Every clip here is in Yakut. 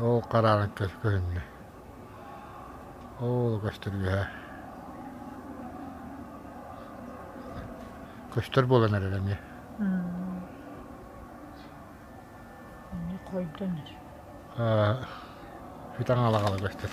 Ол харааран көһүннэ. Ол көстөр үөһэ. Көстөр буолан эрэр эмиэ. Хойдон эрэр. Бүтэн аҕала көстөр.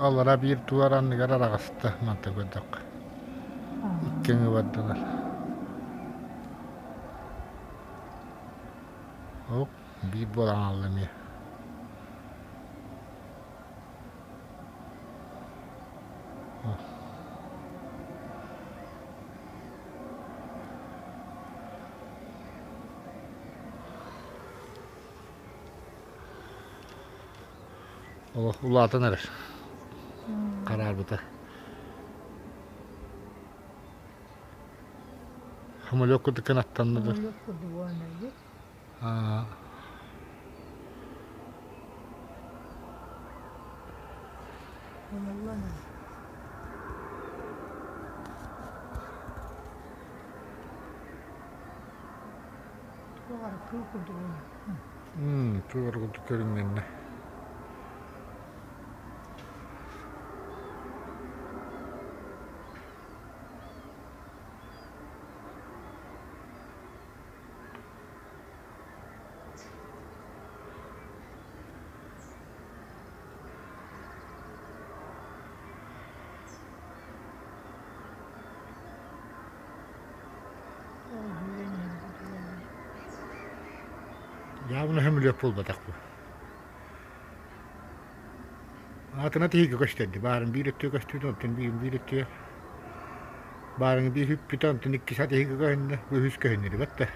Аллара биир туар анныгар араҕаста манта көрдөххө. Икки өҥү бардылар. Оп, биир буолан хаалла эмиэ. Олох улаатан эрэр. Хараарбыта. Самолет курдук кынаттанна да. Самолет курдук буолан Туох эрэ курдук көрүҥнэннэ. Явно сөмөлүөт буолбатах бу. Аатына тиһигэ көстөрдү. Баарын биир өттүгэр көстүбүт, онтон биир биир өттүгэр. Баарыҥы биир үппүтэ, онтон иккис ат иһигэ көһүннэ, бу үһүс көһүннүрүбэт да.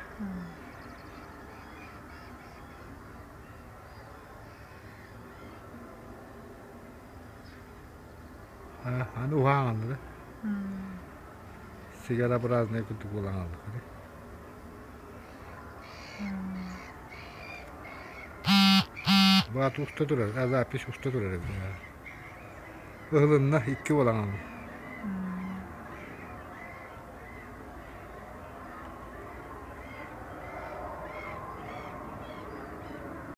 Аны уһаан алла да. Сигарообразный курдук буолан алла. Баат уста турар, а запись уста турар эбит. Ыһылынна, икки буолан алла.